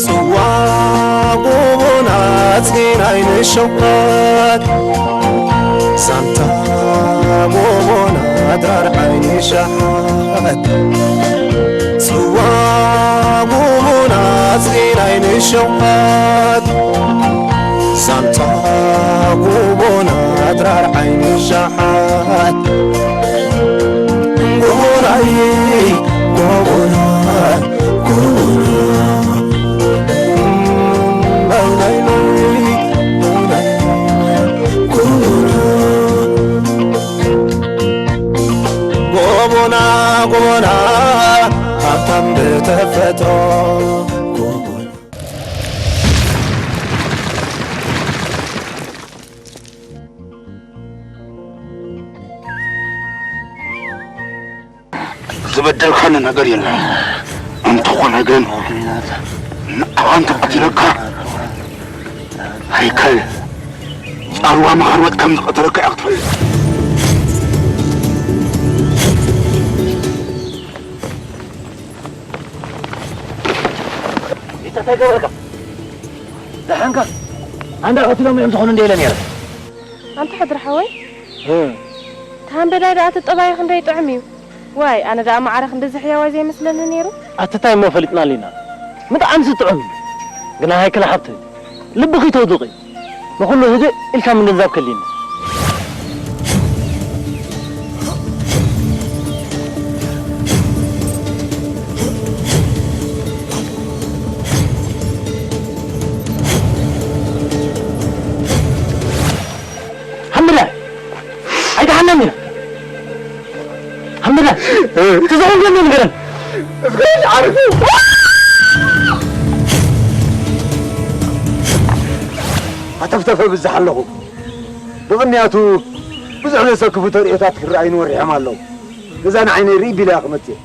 ጽዋ ጎቦና ጽናይ ንሸዋት ሳንታ ጎቦና ድራር ዓይኒ ሸሓት ጽዋ ጎቦና ጽናይ ንሸዋት ሳንታ ጎቦና ድራር ዓይኒ ሸሓት ጎቦናይ ጎቦና ጎቦና ጎቦና ጎቦና ሃብታም ብተፈጥሮ ጎቦና ዝበደልካኒ ነገር የለን። እንተኾነ ግን ንዓኻ እንተቐቲለካ ሃይከል ጻልዋ መኸርበጥ ከም ዝቐተለካ እያ ክትፈልጥ። እንታይ ገበርካ? ደሓንካ? ኣንዳ ቀቲሎም እዮም ዝኾኑ እንደ ኢለ ነይረ። ኣንታ ሕድሪ ሓወይ፣ እ። ተሃንበዳይ ደኣ እቲ ጠባዩ ክንደይ ጥዑም እዩ። ዋይ፣ ኣነ ደኣ ማዕረ ክንድዚ ሕያዋይ ዘይመስለኒ ነይሩ። ኣቲ ታይ እሞ ፈሊጥና ኣሊና። ብጣዕሚ ጥዑም እዩ። ግና ሃይክለ ሓብተይ፣ ልብኺ ተውድቒ። ንኹሉ ህድእ ኢልካ ምግንዛብ ከሊኒ። ሓምዳ፣ ኣይትሓመኒ። ሓምዳ፣ ትዘውርለኒ ንገረን። እስከ ዓርፉ። ኣተፍተፈ ብዝሕ ኣለኹ። ብቕንያቱ ብዙሕ ዘሰክፉ ተርእዮታት ክረኣዩኒ ወሪሖም ኣለዉ። ገዛ ንዓይነይ ርኢ ቢለ እያ ክመጽእ።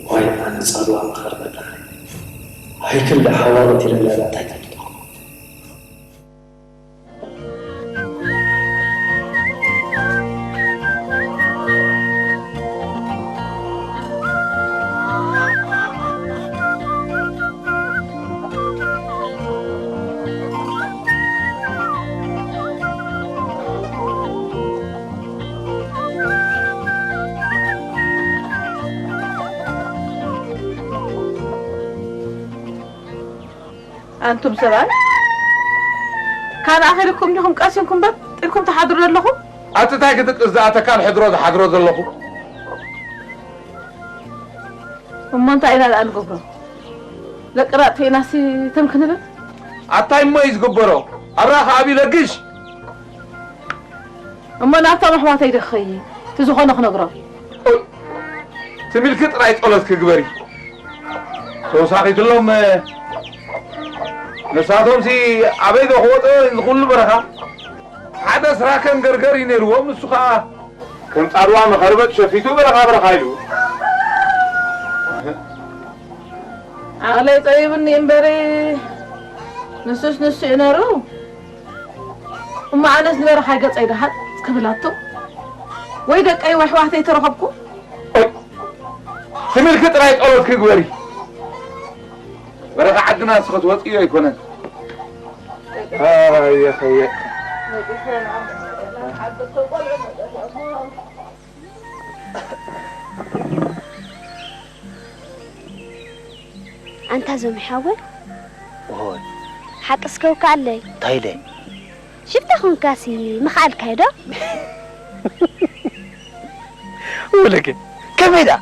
ዋይ ኣነ ጻድዋ መኸር በላ። ሃይክል ደሓዋለት ኢለላ እንታይ ትብልቶ? ኣንቱም ሰባት፣ ካን ኣኺልኩም ዲኹም ቀሲንኩም በጥ ኢልኩም ትሓድሩ ዘለኹም? ኣቲ ታይ ክድቅስ ዝኣተካ ንሕድሮ ዝሓድሮ ዘለኹ? እሞ እንታይ ኢና ደኣ ንገብሮ? ደቂ ራጥ ኢናሲ ትም ክንብል? ኣታይ እሞ እዩ ዝግበሮ? ኣብራኸ ኣብ ይለግሽ? እሞ ናብቶም ኣሕዋተይ ዶ ክኸይድ? እቲ ዝኾነ ክነግሮም። ትም ኢልኪ ጥራይ ጸሎት ክግበሪ። ተወሳኺትሎም፣ ንሳቶምሲ ኣበይ ዶ ክወጽኦ እዚ ኩሉ በረኻ? ሓደ ስራከን ገርገር እዩ ነይርዎም፣ ንሱ ኸኣ ከም ጻድዋ መኸርበጥ ሸፊቱ በረኻ በረኻ ኢሉ። ዓቕለይ ጠቢቡኒ እምበሪ፣ ንሱስ ንሱ እዩ ነሩ። እሞ ኣነስ ንበረኻይ ገጸይ ዶ ሃጥ ክብል ኣቱ? ወይ ደቀይ ወይ ኣሕዋተይ ተረኸብኩ? ኦይ፣ ትም ኢልኪ ጥራይ ጸሎት ክግበሪ። በረኻ ዓድና እስኸ ትወጽዮ ኣይኮነን። ኣየ፣ ኣየ። ኣንታ ዞም ሓወይ፣ ኦይ። ሓቂ እስከ ውካኣለይ። እንታይ ኢለ? ሽፍታ ኾንካሲ ምኽኣልካዮ ዶ? ወለከ፣ ከመይ ደኣ?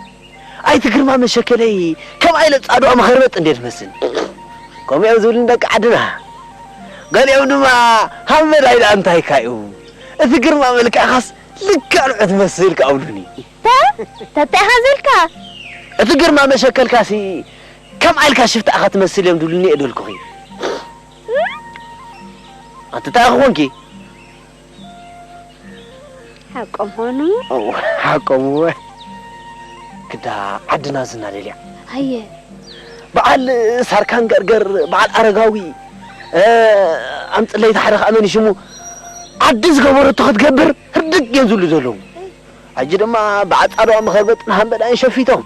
ኣይቲ ግርማ መሸከለይ ከምኣ ኢለ ጻድዋ መኸርበጥ እንዴ ትመስል? ከምኡ እዮም ዝብሉኒ ደቂ ዓድና። ገሊኦም ድማ ሃመዳይ ደኣ እንታይካ እዩ? እቲ ግርማ መልክዕኻስ ልክዕ ንዑ ትመስል ክኣብሉኒ። ተ-፣ ተታይ ኢኻ ዝብልካ? እቲ ግርማ መሸከልካሲ ከምኣ ኢልካ ሽፍታ ኢኻ ትመስል እዮም ድብሉኒ እየ ደልኩኺ። ኣንቲ እንታይ ኢኺ ኮንኪ? ሓቆም ኾኑ። ኦ፣ ሓቆም እወ። ክዳ ዓድና ዝና ደልያ። ኣየ። በዓል ሳርካን ገርገር፣ በዓል ኣረጋዊ፣ እ፣ ኣምፅለይ ሓደ ከዓ መን ሽሙ፣ ዓዲ ዝገበረቶ ክትገብር ህርድግ እዮም ዝብሉ ዘለዉ። ሕጂ ድማ ብዓፃዶ መኸርበጥን ሃምበላይን ሸፊቶም።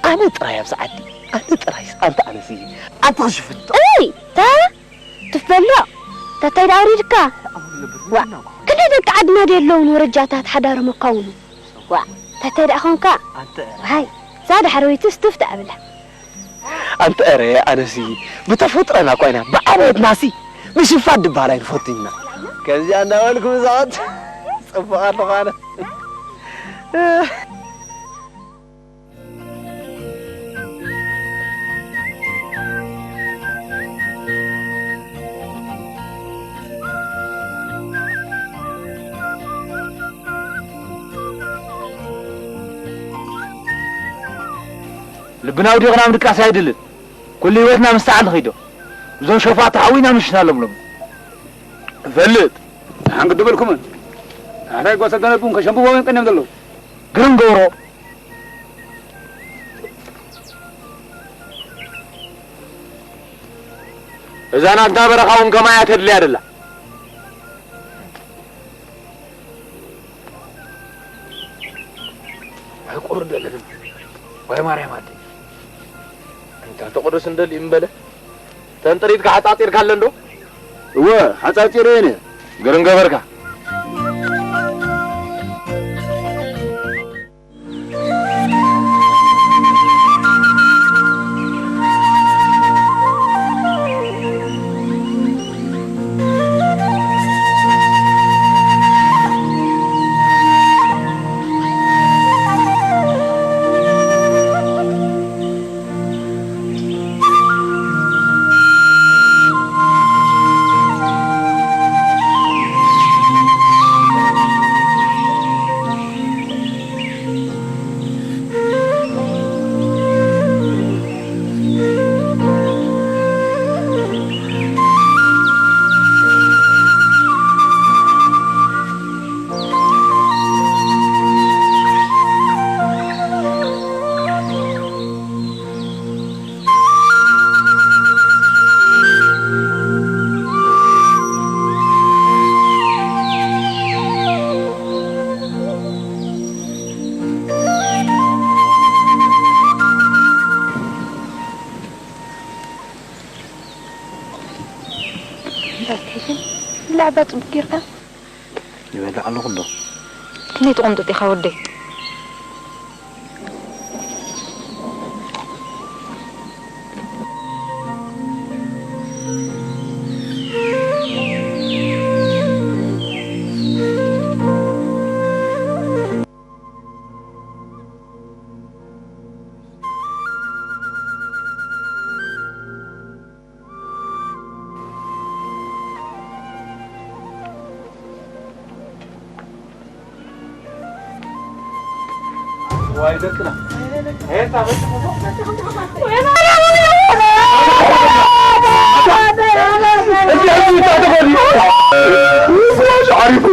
ኣነ ጥራይ ኣብዚ ዓዲ፣ ኣነ ጥራይ፣ ኣንታ ኣነስ እየ። ኣንቲ ክሽፍን። እይ፣ ታ ትበሎ፣ ታታይ ደኣ ኣውሪድካ። ዋ፣ ክንደይ ደቂ ዓድና ድዩ ኣለዉ ንወረጃታት ሓዳሮም ኣካውኑ? ዋ፣ ታታይ ደኣ ኾንካ? ኣንተ። ዋይ፣ እዛ ዳሕረወይቲ ስቱፍ ትኣብላ። ኣንተ ኧረ ኣነሲ ብተፈጥሮና እኳ ኢና ብዓበየትናሲ ምሽፋን ድበሃል ኣይንፈቱን ኢና። ከምዚኣ እንዳበልኩ ብዛዕት ጽቡቕ ኣለኹ ኣነ። ልብና ኣውዲቕና ምድቃስ ኣይድልን። ኩሉ ህይወትና ምስተዓል ንኸይዶ። እዞም ሸፋቱ ሓዊና ምሽናሎም ሎም። እፈልጥ። ደሓን ክትበልኩምን? ኣሕራይ ጓሳ ደነቡን ከሸንብቦም ቀንዮም ዘለዉ። ግርም ገብሮ። እዛ ናትና በረኻ እውን ከማያ ተድልያ ደላ። ኣይቁርደለንም። ዋይ ማርያም ኣደይ። እንተ ተቆደስ እንደሊ እምበለ። ተንጥሪትካ ሓጻጺርካ ኣለ እንዶ? እወ፣ ሓጻጺረ እየ። ግርም ገበርካ። እንታይ ትሕሽን? ብላዕባ ጽቡቅ ጌርካ። ይበልዕ ኣለኹ እንዶ። ክንደይ ትቕንጥጥ ኢኻ ወደይ? ዋይ ደቅና። ዓሪፉ።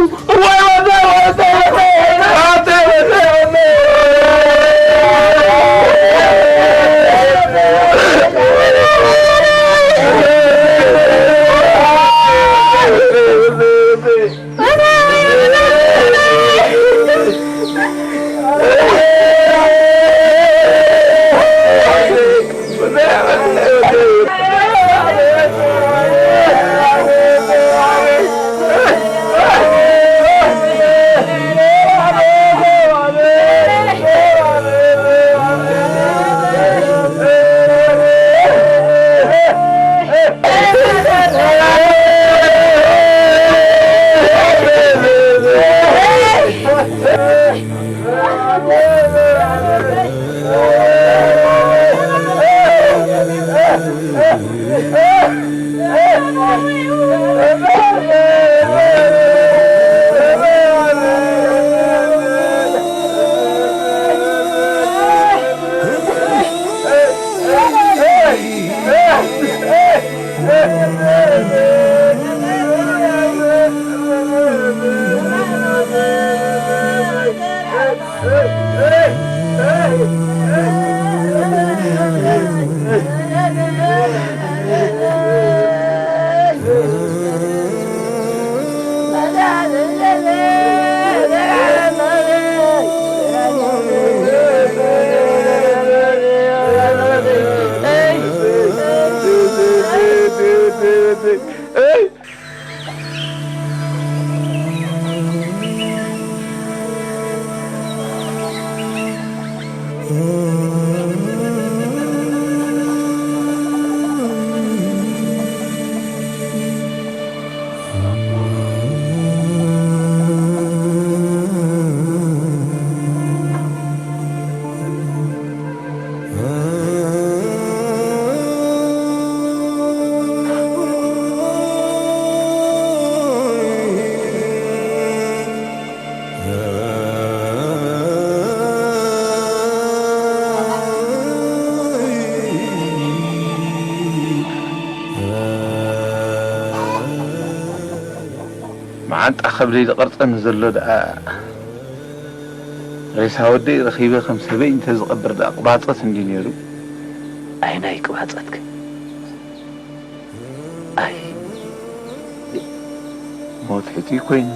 መዓንጣ ከብደይ ዝቐርጸኒ ዘሎ ደኣ፣ ሬሳ ወደይ ረኺበ ከም ሰበይ እንተዝቐብር ደኣ ቅባጸት እንድዩ ነይሩ። ኣይናይ ቅባጸት ግን፣ ኣይ፣ ሞት ሕጹይ ኮይኑ።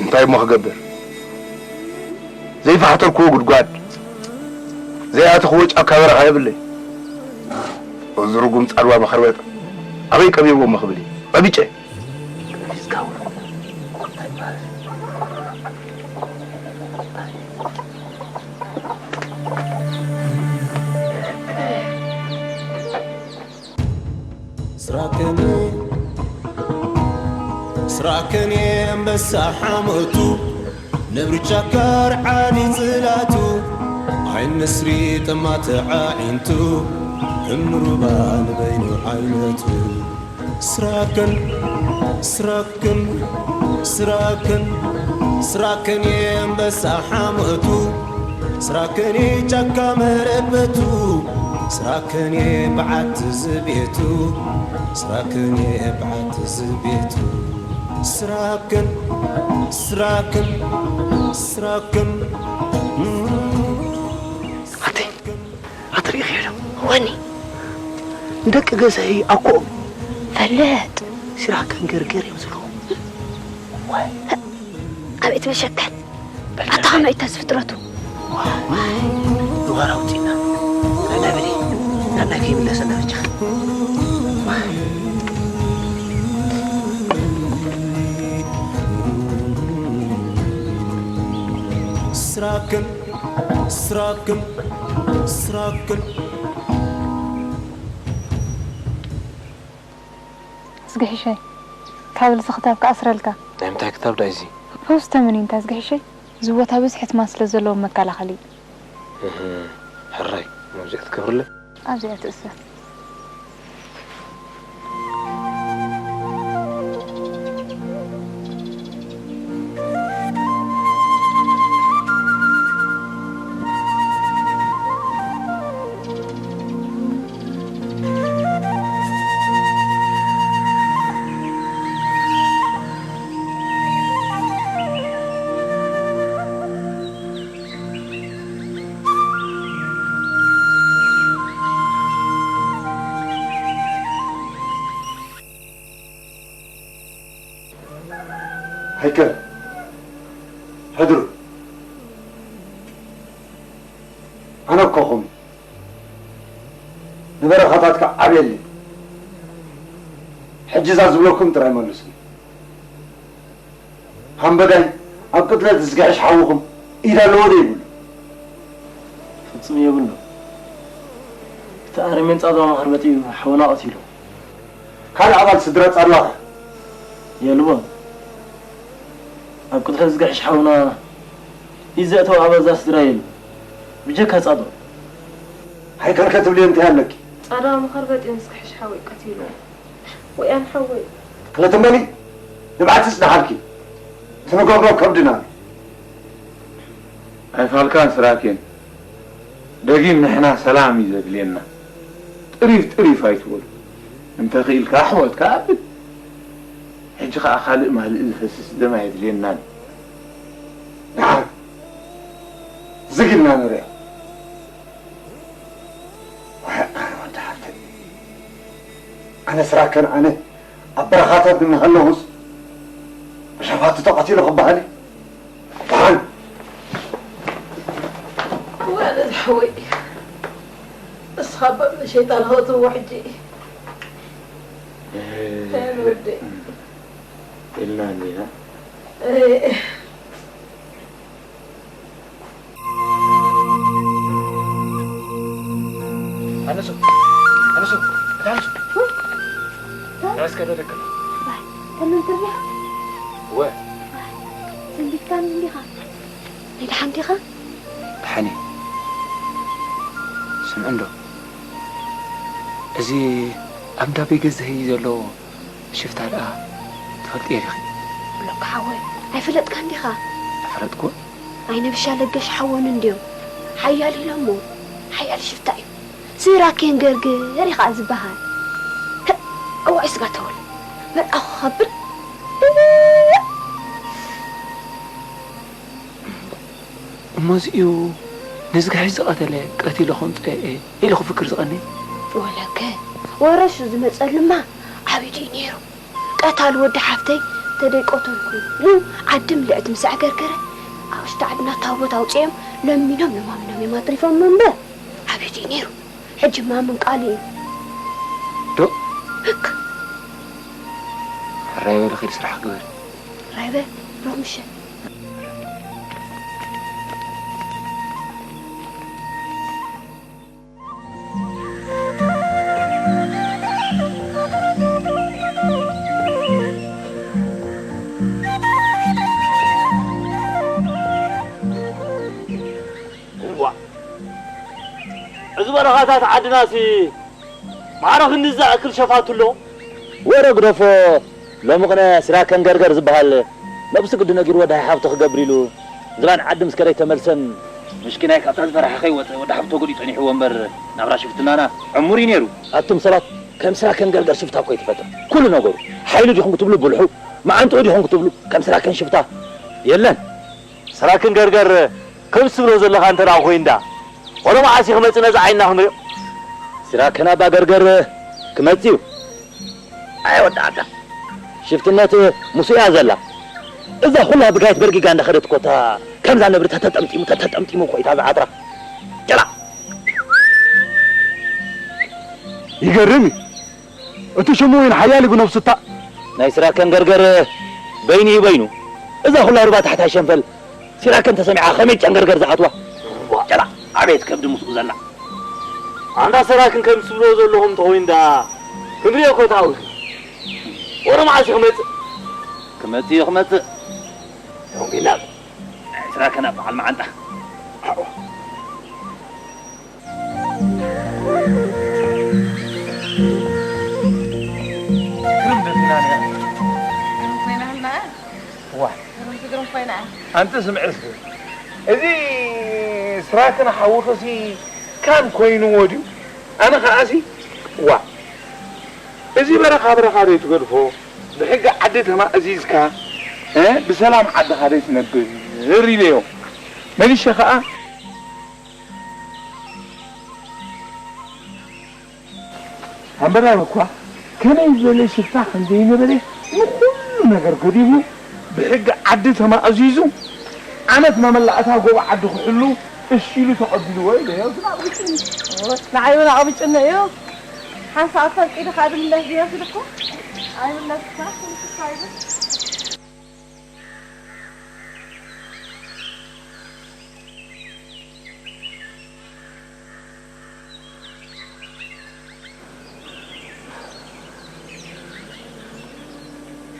እንታይ እሞ ክገብር? ዘይፈሓተልክዎ ጉድጓድ፣ ዘይኣተኽዎ ጫካ በረኻ የብለይ። እዚ ርጉም ጻድዋ መኸርበጥ ኣበይ ቀቢርዎ እሞ ክብል እዩ። ቀቢጨ። ስራከን ስራከን ኣንበሳ ሓሞቱ ነብሪ ጫካ ርዓዲ ጽላቱ ዓይን ንስሪ ጠማቲ ዓዒንቱ እምሩባ ንበይኑ ዓይነቱ ስራከን ስራከን ስራከን ስራከን ኣንበሳ ሓሞቱ ስራከን ጫካ መረበቱ ስራከን በዓቲ ዝቤቱ ስራከን በዓቲ ዝቤቱ ስራከን ስራከን ስራከን ኣቲ ኣትሪኢኺ ዶ? ወኒ ንደቂ ገዛይ ኣኮኦም ፈልጥ ስራከን ገርገር እዮም ዝብልዎ። ኣቤት መሸከን ኣታ ከመይ እታ ዝፍጥረቱ ድዋር ኣውፂና ነብሊ ናብ ናይ ከይምለሰና በጃ ስራክን ስራክን ስራክን ዝግሕሸይ ካብ ልዚ ክታብ ክኣስረልካ። ናይ ምንታይ ክታብ ዳይዚ? ፖስት ተመን እንታይ ዝግሕሸይ? እዚ ቦታ ብዙሕ ሕትማት ስለ ዘለዎ መከላኸሊ እዩ። እህ፣ ሕራይ መውዚዕ ትገብርለ? ኣብዚኣ ትእሰር። ሃይከል፣ ሕድሩ፣ ኣነ እኮ ኹም ንበረኻታትካ ዓብየለይ። ሕጂ እዛ ዝብለኩም ጥራይ መልሱኒ። ሃምበዳይ ኣብ ቅትለት ዝግሕሽ ሓውኹም ኢድ ኣለዎ ዶ የብሉ? ፍጹም የብሉ። እቲ ኣረሜን ጻድዋ መኸርበጢ እዩ ሓውና ቀቲሉ። ካልእ ኣባል ስድራ ጻድዋ ከ? የልቦን። ኣብ ቅትለት ዝግሕሽ ሓውና ኢድ ዘእተወ ኣባል እዛ ስድራ የለን። ብጀካ ጻድዋ። ሃይከል ከ ትብልዮ እንታይ ኣለኪ? ጻድዋ መኸርበጢ ንዝግሕሽ ሓወይ ቀቲሉ። ወያን ሓወይ። ክልተ መሊ ንብዓት ይጽናሓልኪ። ትንገብሮ ከብድና ኣሎ። ኣይፋልካን ስራኬን። ደጊም ንሕና ሰላም እዩ ዘድልየና። ጥሪፍ ጥሪፍ ኣይትበሉ። እንተ ኽኢልካ ኣሕዋትካ ኣብድ። ሕጂ ኸኣ ካልእ ማልእ ዝፈስስ ደም ኣየድልየናን። ደሓን ዝግ ኢልና ንሪኦ። ዋይ ኣነ ወዲ ሓፍተይ፣ ኣነ ስራከን ኣነ ኣብ በረኻታት እናሃለኹስ ብሸፋቱ ተቐቲሉ ክበሃል እዩ። ደሓን ወለድ ሓወይ ካብ ሸይጣን ከእትዎ ሕጂ። እ፣ ተን ወደይ። ኢልና እንዲና። እ። ኣነሱ፣ ኣነሱ፣ ኣታ ኣነሱ። እ? እ? ናስከ ደደከ። ዋይ፣ ተመንትር ዲኻ? ወ። ዋይ፣ ሰንቢትካኒ እንዲኻ? ናይ ደሓን ዲኻ? ደሓን እየ። ስምዒ እንዶ፣ እዚ ኣብ እንዳበይ ገዝሀይ ዘሎ ሽፍታ ደኣ ትፈልጥዮ ዲኺ? ብሎካ ሓወይ፣ ኣይፈለጥካን ዲኻ? ኣይፈለጥኩዎን። ኣይ ነብሻ ለገሽ ሓወን እንድዮም። ሓያል ኢሎሞ። ሓያል ሽፍታ እዩ። ስራኬን ገርገር ኢኻ ዝበሃል። ህእ፣ እዋይ ስጋ ተውል። መጣኹ ከብል። እሞ እዚኡ ነዚ ጋሽ ዝቐተለ ቀቲለ ከምጽኦ እየ ኢሉ ክፍክር ዝቐንየ? ወለከ ወረሹ ዝመጸሉማ ዓቢዱ እዩ ነይሩ። ቀታል ወዲ ሓፍተይ ተደይቀተልኩ ኢሉ ዓዲ ምልዕቲ ምስ ኣዕገርገረ ኣብ ውሽጢ ዓድና ታቦት ኣውጺኦም ለሚኖም ለማሚኖም እዮም ኣትሪፎም እምበር ዓቢዱ እዩ ነይሩ። ሕጂ ማምን ቃሉ እዩ። ዶ? ህክ። ሕራይ በሊ ኺዲ ስራሕ ግበሪ። ሕራይ በል፣ ሩኽ ምሸት። እዋ፣ እዚ በረኻታት ዓድናሲ ማዕረ ክንዲ ዝኣክል ሸፋቱ ኣሎ። ወረ ግደፎ፣ ሎሚ ቅነ ሲራከን ገርገር ዝበሃል ነብሱ ግዲ ነጊርዎ ደሃይ ሓብቲ ክገብር ኢሉ ዝባን ዓዲ ምስ ከደይ ተመልሰን፣ ምሽኪናይ ካብታ ዝፈራሓ ከይወፀ ወዲ ሓብቶ ጎዲኡ ፀኒሕዎ እምበር ናብራ ሽፍትናና ዕሙር እዩ ነይሩ። ኣቱም ሰባት ከም ሲራከን ገርገር ሽፍታ እኮ ይትፈጥር ኩሉ ነገሩ። ሓይሉ ዲኹም ክትብሉ ብልሑ፣ መዓንጥኡ ዲኹም ክትብሉ ከም ሲራከን ሽፍታ የለን። ሲራክን ገርገር ከምዚ ትብሎ ዘለኻ እንተ ደኣ ኮይንዳ፣ ወረ መዓስ እዩ ክመጽእ ነዚ ዓይንና ክንሪኦ? ሲራክን ኣባ ገርገር ክመጽእ እዩ። ኣይ ወዲ ዓዳ፣ ሽፍትነት ምስኡ እያ ዘላ። እዛ ኩላ ብጋይት በርጊጋ እንዳኸደት እኮ እታ ከምዛ ነብሪ ተተጠምጢሙ፣ ተተጠምጢሙ እኮ እታ ዝዓጥራ። ጨላ! ይገርም እዩ። እቲ ሽሙ እውን ሓያል እዩ ብነብሱ እታ። ናይ ሲራከን ገርገር በይኑ እዩ በይኑ። እዛ ኩላ ሩባ ታሕታይ ሸንፈል ሲራከን ተሰሚዓ ከመይ ጨንገርገር ዝኣትዋ? ጨላ፣ ኣቤት ከብዲ ምስኡ ዘላ። ኣንታ ሰራክን ከም ትብሎ ዘለኹም ተኾይኑ ደኣ ክንሪኦ እኮ ተሃዊኽና። ወረ መዓስ እዩ ክመጽእ? ክመጽእ እዩ ክመጽእ። ደንጒና። ናይ ሲራከን ኣብ በዓል መዓንጣ። ኣዎ። ግርም ደፊና ነያ። ግርም ኮይና ህልና። ዋ። ግርም ትግርም ኮይና። ኣንቲ ስምዒ እስኪ። እዚ ስራክን ሓውኽሲ ካን ኮይንዎ ድዩ? ኣነ ከኣሲ፣ ዋ። እዚ በረኻ በረኻ ዶ ትገድፎ? ብሕጊ ዓዲ ተማእዚዝካ፣ እ፣ ብሰላም ዓድኻ ዶ ትነብር ኢለዮ። መሊሸ ከኣ፣ ኣንበራብ እኳ ከመይ ዝበለ ሽፍታ ከም ዘይነበረ ንኹሉ ነገር ገዲፉ ብሕጊ ዓዲ ተማእዚዙ ዓመት መመላእታ ጎቦ ዓዲ ክሕሉ እሺ ኢሉ ተቐቢልዎ ኢለዮ። ግን ኣቕቢጽኒ። ንዓይ እውን ኣቕቢጽኒ እዩ። ሓንሳእ ፈቂዱ ከኣ ድምለስ ድዮ ስልኩ? ኣይምለስካ፣ ስልክካ ይብል።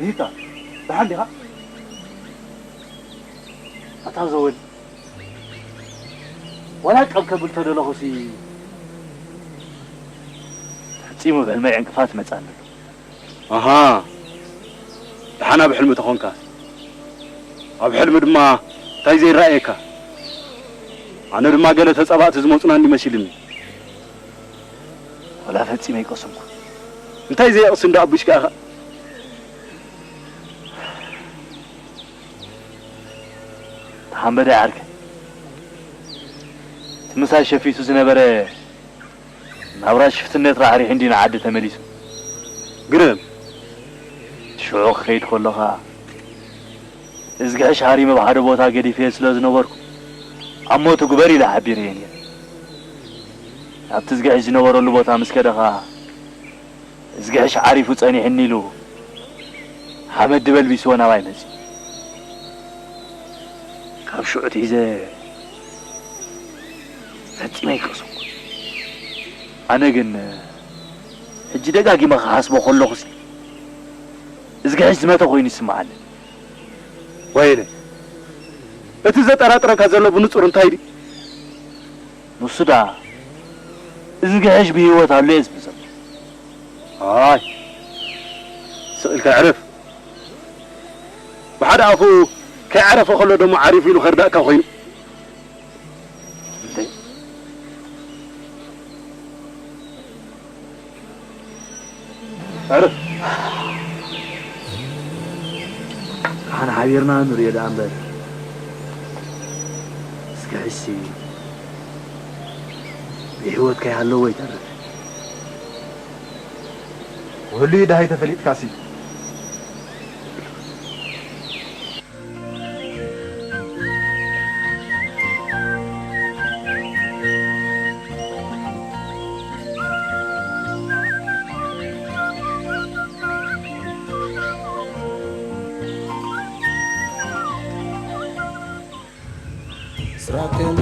ሪታ፣ ደሓን ዲኻ? ኣታ ዘወል፣ ዋላ ቀብ ከብል ተደለኹሲ፣ ፈጺሙ ብዕልመይ ዕንቅፋት ይመጽኣኒ ኣሎ። ኣሃ፣ ደሓን ኣብ ሕልሚ ተኾንካ። ኣብ ሕልሚ ድማ እንታይ ዘይረኣየካ? ኣነ ድማ ገለ ተጻባእቲ ዝመጹና እንዲ መሲልኒ። ወላ ፈጺመ ኣይቀሰንኩ። እንታይ ዘየቕስን ዶ ኣቡሽ ከኣ? ተሓንበደ ዓርከ። እቲ ምሳይ ሸፊቱ ዝነበረ ናብራ ሽፍትነት ራሕሪሑ እንዲ ንዓዲ ተመሊሱ። ግርም። ሽዑ ክኸይድ ከሎ ኸኣ፣ እዝግሕሽ ሃሪመ ኣብ ሓደ ቦታ ገዲፈዮ ስለ ዝነበርኩ፣ ኣብ ሞቱ ግበር ኢለ ሓቢረዮ ነይረ። ኣብቲ ዝግሕሽ ዝነበረሉ ቦታ ምስ ከደ ኸኣ፣ ዝግሕሽ ዓሪፉ ጸኒሑኒ ኢሉ ሓመድ ድበልቢስዎ ናባይ መጺኡ። ካብ ሽዑ ኣትሒዘ ፈጺመ ኣይከሰብኩን። ኣነ ግን ሕጂ ደጋጊመ ክሓስቦ ከለኹሲ፣ ዝግሕሽ ዝመተ ኮይኑ ይስምዓኒ። ወይለ፣ እቲ ዘጠራጥረካ ዘሎ ብንጹር እንታይ ድዩ? ንሱ ደኣ፣ እዚ ግሕሽ ብህይወት ኣሎ እየ ዝብል ዘሎ። ኣይ፣ ስቕ ኢልካ ዕረፍ። ብሓደ ኣፉ ከይዓረፈ ከሎ ደሞ ዓሪፉ ኢሉ ከርዳእካ ኮይኑ። እንታይ? ኣረ፣ ደሓን ሓቢርና ንሪኦ ደኣ እምበር። እስከ ሕጂ ብህይወት ከይሃለወ ይተርፍ። ክህሉ እዩ ደሃይ ተፈሊጥካሲ። ስራክን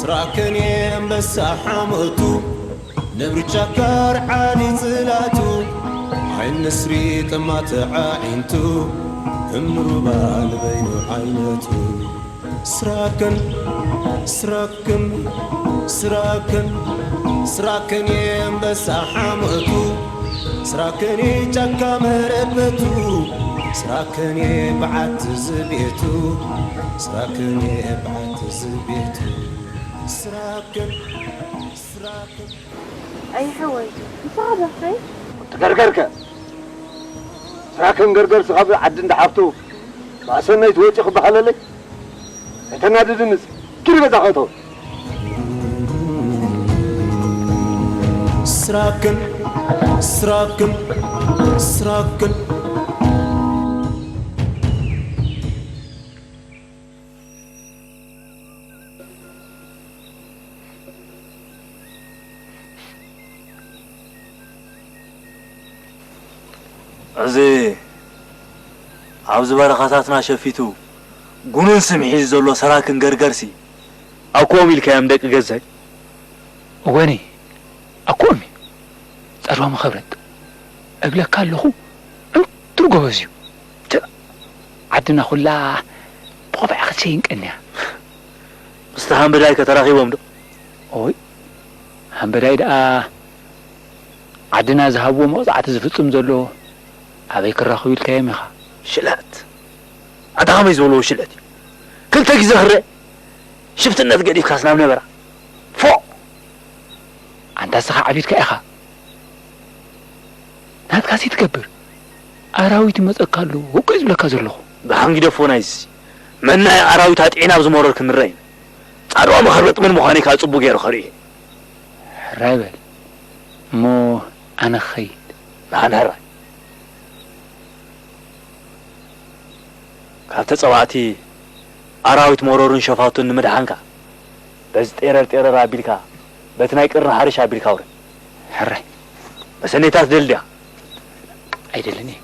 ስራክን የንበሳ ሓመቱ ነብሪ ጫካ ርዓዲ ጽላቱ ዓይን ንስሪ ጠማተ ኣዒንቱ እምሩባ ንበይኑ ዓይነቱ ስራክን ስራክን ስራክን ስራክን የንበሳ ሓመቱ ስራክን ጫካ መረበቱ ስራክን በዓቲ ዝቤቱ ስራክን በዓቲ ዝቤቱ ስራክን ስራክን ኣይሕወይ ንስኻ ዶ ኣኸይ ትገርገርከ ስራክን ገርገር ስኻብ ዓዲ እንዳሓፍቱ ማእሰናይ ትወጪ ክበሃለለይ ኣይተናድድንስ ኪድ በዛ ኸእቶ ስራክን ስራክን ስራክን እዚ ኣብዚ በረኻታትና ሸፊቱ ጉኑን ስም ሒዙ ዘሎ ሰራክን ገርገርሲ ኣኮም ኢልካዮም ደቂ ገዛይ። እወኒ ኣኮም እዩ ጸርቦም ኸብረጥ እብለካ ኣለኹ ዕንቱር ጎበዝ እዩ። ዓድና ኩላ ብቆባዕ ክትሸይን ቀንያ። ምስቲ ሃምበዳይ ከተራኺቦም ዶ? ኦይ ሃምበዳይ ደኣ ዓድና ዝሃብዎ መቕጻዕቲ ዝፍጽም ዘሎ ኣበይ ክራኽቡ ኢልካዮም ኢኻ? ሽለት ኣታ ከመይ ዝበልዎ ሽለት እዩ? ክልተ ግዜ ክረ ሽፍትነት ገዲፍካስ ናብ ነበራ ፎ ኣንታ ስኻ ዓቢድካ ኢኻ። ናትካሲ ትገብር ኣራዊት ይመጸካ ኣሎ እኮ እዩ ዝብለካ ዘለኹ። ብሓንጊደፎ ናይዚ መናይ ኣራዊት ኣጥዒና ኣብ ዝመረር ክንረይ ጻድዋ መኸርበጥ ምን ምዃነይ ከዓ ጽቡቅ ገይሩ ከርኢ ሕራይ በል እሞ ኣነ ክኸይድ። ንሓን ሕራይ ካብ ተጸባእቲ ኣራዊት መረሩን ሸፋቱን ንምድሓንካ በዚ ጤረር ጤረር ኣቢልካ በቲ ናይ ቅርን ሓሪሽ ኣቢልካ ውረድ። ሕራይ መሰኔታት ደልድያ። ኣይደልን እየ።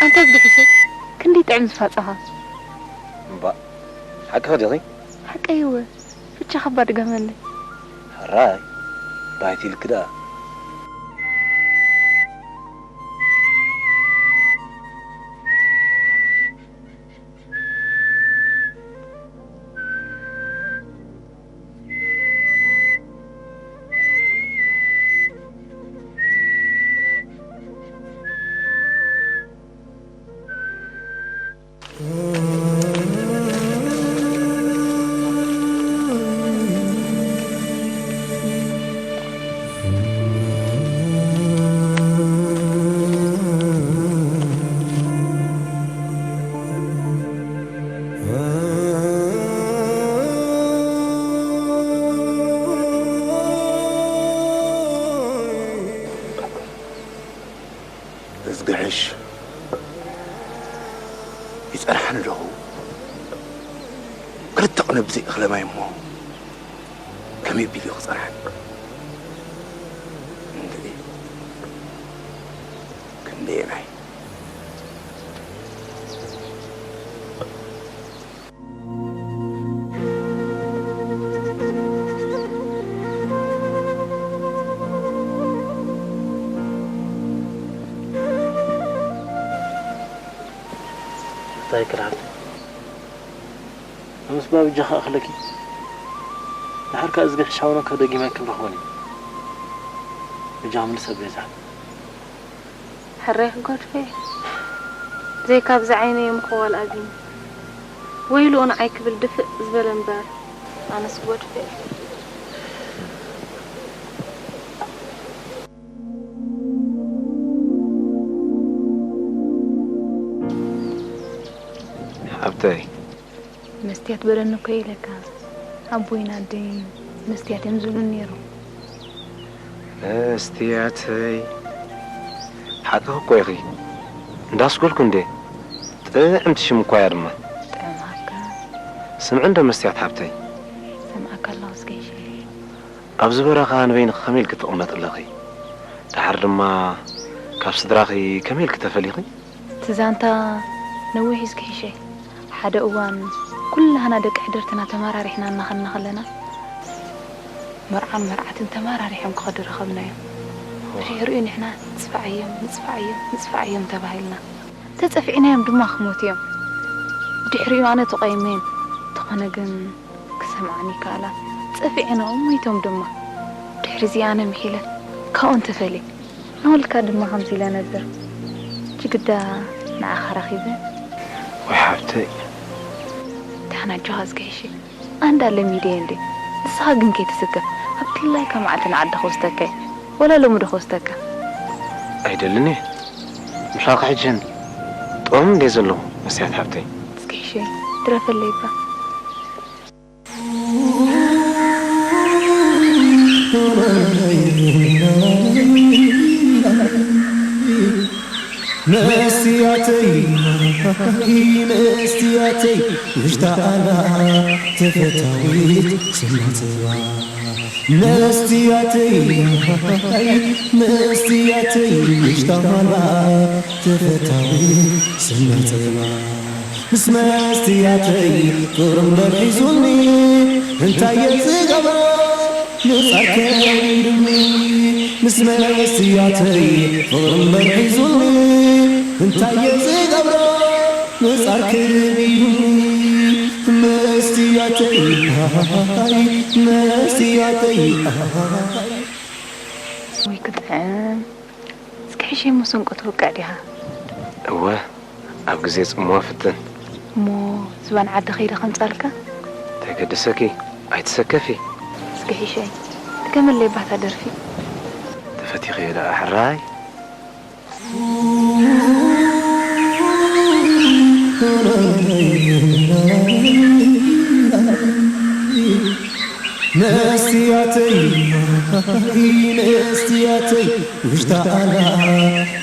ኣንታ ዝግሕሰይ ክንደይ ጥዕም ዝፋጸኻ። እምባእ ሓቅኺ ዲኺ? ሓቀይ እወ። ብቻኻ እባ ድገመለይ። ሕራይ ባይት ኢልኪ ደኣ። እተቕነብ ዘይእኽለ ማይ እሞ ከመይ ቢሉ ክጸንሐኒ? እንድዒ፣ ክንደየናይ? እንታይ ክልዓል? ኣነስ ብጃኻ እኽለኪ። ድሓር ከኣ እዝጊ ሕሻውና ካብ ደጊመ ክንረኽቦን እዩ። በጃኻ ምልስ ኣቤዛ። ሕራይ ክጎድፈ። ዘይካብዚ ዓይነይ ምኽዋል ኣቢኒ። ወይልኡ ንዓይ ክብል ድፍእ ዝበለ እምበር፣ ኣነስ ክጎድፈ። ሓብተይ። መስትያት በለኒ እኮ ኢለካ። ኣቦይን ኣደይን መስትያት እዮም ዝብሉኒ ነይሮም። መስትያተይ። ሓቅኺ እኮ ኢኺ። እንዳስጎልኩ እንዴ። ጥዕምቲ ሽም እኳ እያ ድማ። ጥዕማካ። ስምዒ እንዶ መስትያት ሓብተይ። ሰምዓካ ኣለኹ እስከ ይሸይ። ኣብዚ በረኻ ንበይንኺ ከመይ ኢልኪ ትቕመጢ ኣለኺ? ደሓር ድማ ካብ ስድራኺ ከመይ ኢልኪ ተፈሊኺ? እቲ ዛንታ ነዊሕ እዩ ዝግሒሸይ። ሓደ እዋን ኩላህና ደቂ ሕድርትና ተመራሪሕና እናኸድና ከለና፣ መርዓን መርዓትን ተመራሪሖም ክኸዱ ረኸብናዮም። ድሕሪኡ ንሕና ንጽፋዓዮም፣ ንጽፋዓዮም፣ ንጽፋዓዮም ተባሂልና። ተጸፊዕናዮም ድማ ክሞቱ እዮም። ድሕሪኡ ኣነ ተቐይመዮም። እንተኾነ ግን ክሰምዓኒ ይከኣላ። ጸፊዐናኦም ሞይቶም ድማ። ድሕሪ እዚ ኣነ ምሒለ ካብኦም ተፈልየ። ንወልድካ ድማ ከምዚ ኢለ ነግር። ጅግዳ ንዓኻ ረኺበ። ወይ ሓብተይ። ደሓን ኣጆኻ ዝገይሽ። ኣንዳ ለሚደየ እንዴ። ንስኻ ግን ከይትስከፍ። ኣብ ድላይካ መዓልቲ ንዓዲ ክወስደካ እየ። ወላ ሎሚ ዶ ክወስደካ? ኣይደልን እየ። ምሻኻ ሕጅን ጥዑም እንዴ ዘለኹ መስትያት ሓብተይ። ዝገይሽ። ድረፈለይ እባ። መስትያተይ፣ መስትያተይ፣ ውሽጣ ኣላ ተፈታዊት ስማትዋ። መስትያተይ፣ መስትያተይ፣ ውሽጣ ኣላ ተፈታዊት ስማትዋ። ምስ መስትያተይ ፍቕሪ እምበር ሒዙኒ፣ እንታይ እየ ዝገብሮ ምጻር ከቢዱኒ። ምስ መስትያተይ ፍቕሪ እምበር ሒዙኒ፣ እንታይ እየ ዝገብሮ ምጻር ከቢዱኒ። መስትያተይ፣ መስትያተይ። ወይ ክጥዕም። እስኪ ሕሸይ፣ እሞ ሰንቆ ትወቅዕ ዲኻ? እወ፣ ኣብ ግዜ ጽምዋ ፍትን። እሞ ዝባን ዓዲ ከይደ ከምጻልካ? እንታይ ገደሰኪ? ኣይትሰከፊ። እስኪ ሕሸይ፣ ድገመለይ ባታ ደርፊ። ተፈቲኺዮ ደኣ ሕራይ። መስትያተይ፣ መስትያተይ፣ ውሽጣ ኣላ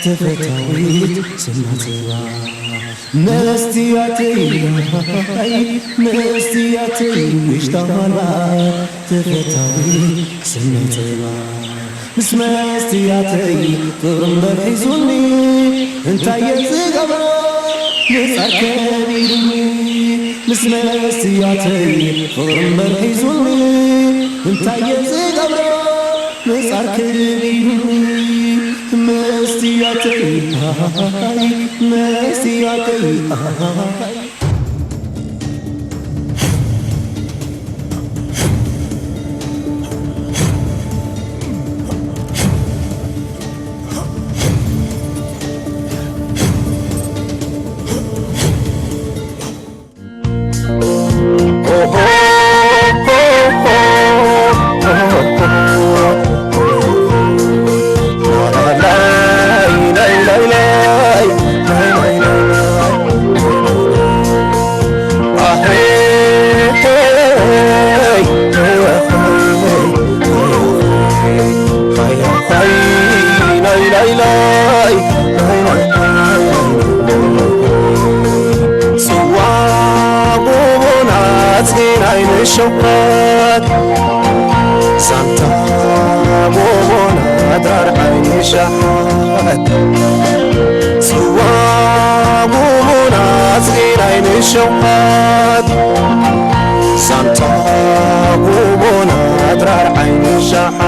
ተፈታዊት ስማትዋ። መስትያተይ፣ መስትያተይ፣ ውሽጣ ኣላ ተፈታዊት ስማትዋ። ምስ መስትያተይ ፍቕሪ እምበር ሒዙኒ፣ እንታይ እየ ዝገብሮ ምጻር ከቢዱኒ። ምስ መስትያተይ ፍቕሪ እምበር ሒዙኒ፣ እንታይ እየ ዝገብሮ ምጻር ከቢዱኒ። መስትያተይ፣ መስትያተይ። ዓይኒ ሸውዓት ዛንታ ጎቦና ድራር ዓይኒ ሸውዓት ጽዋ ጎቦና ጽጌር ዓይኒ ሸውዓት ዛንታ ጎቦና ድራር ዓይኒ ሸውዓት